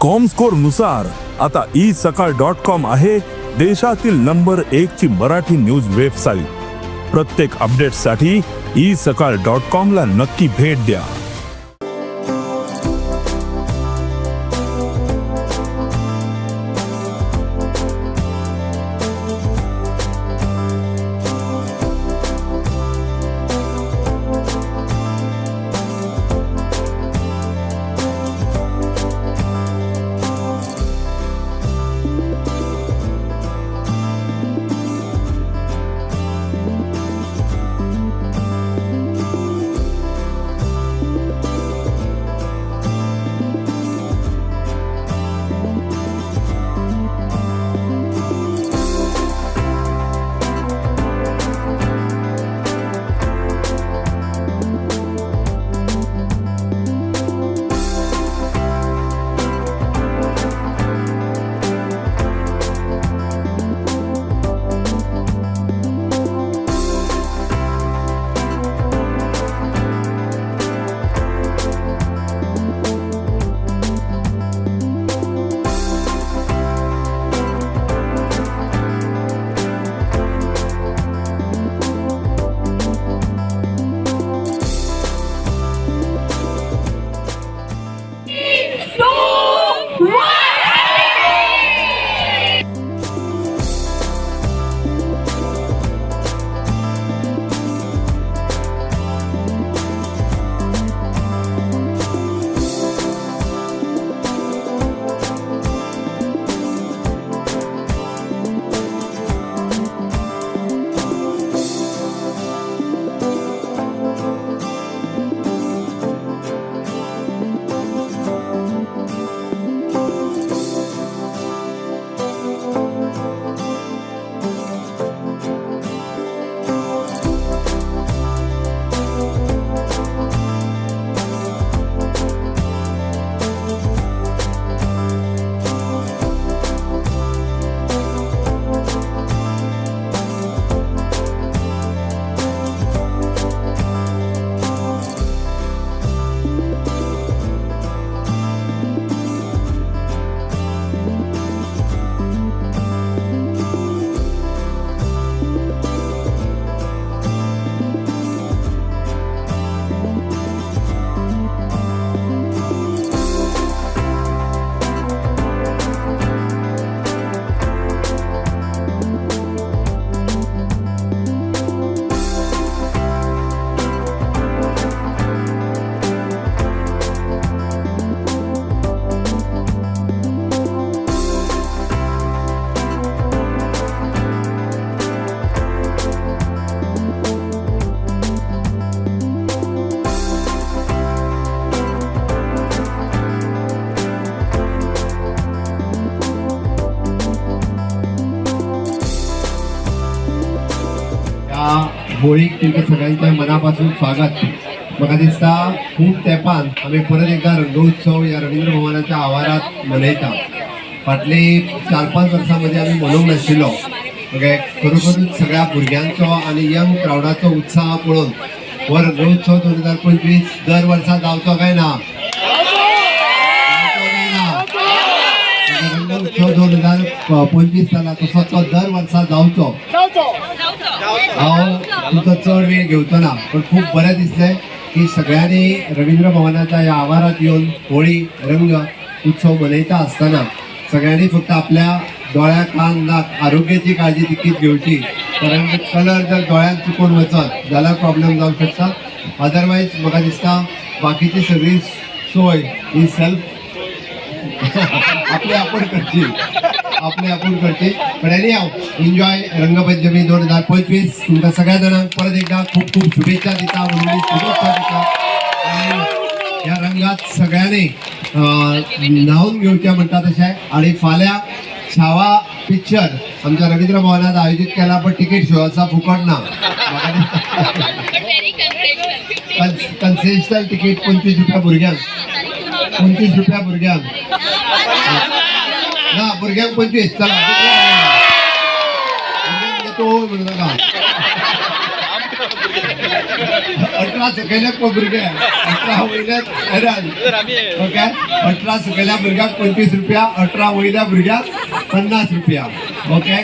Comscore नुसार आता E सकाळ डॉट कॉम आहे देशातील नंबर एक ची मराठी न्यूज वेबसाईट. प्रत्येक अपडेटसाठी ई सकाळ डॉट कॉम ला नक्की भेट द्या. 2, 1. ह्या होळीक तुमच्या सगळ्यांच्या मनापासून स्वागत. म्हाका दिसता खूब तेंपान आमी परत एकदा रंगोत्सव ह्या रवींद्र भवनाच्या आवारात मनयता. फाटली 4-5 वर्सां मदीं आमी मनोवंक नाशिल्लो. ओके, खरोखरूच सगळ्या भुरग्यांचो आनी यंग क्रावडाचो उत्साह पळोवन हो रंगोत्सव 2025 दर वर्सा जावचो काय ना, जावचो काय ना? रंगोत्सव 2025 जाला तसो तो दर वर्सा जावचो. हांव तुमचो चड वेळ घेवचो ना, पण खूब बरें दिसलें की सगळ्यांनी रवींद्र भवनाच्या ह्या आवारात येवन होळी रंग उत्सव मनयता आसतना सगळ्यांनी फक्त आपल्या दोळ्या, कान, नाक आरोग्याची काळजी तितकीच घेवची, कारण कलर जर दोळ्यांत चुकून वचत जाल्यार प्रॉब्लेम जावंक शकता. अदरवायज म्हाका दिसता बाकीची सगळी सोय ही सेल्फ आपली आपण करची, आपली आपण करची. पण एनी हाव, एन्जॉय रंगपंचमी 2025. तुमकां सगळ्या जाणांक परत एकदा खूब खूब शुभेच्छा दिता, म्हणून शुभेच्छा दिता. आणि ह्या रंगात सगळ्यांनी न्हावून घेवचें म्हणटा तशें. आणि फाल्यां छावा पिक्चर आमच्या रवींद्र भवनात आयोजीत केला, पण तिकीट शो आसा, फुकट ना. म्हाका दिसता कन्सेशनल तिकीट 25 रुपया भुरग्यांक, 25 रुपया भुरग्यांक ना, भुरग्यांक 25. चला, भुरग्यांक तो म्हणू नाका. 18 सकयल्या भुरगे, 18 वयल्या हैराण. ओके, 18 सकयल्या भुरग्याक 25 रुपया, 18 वयल्या भुरग्याक 50 रुपया. ओके.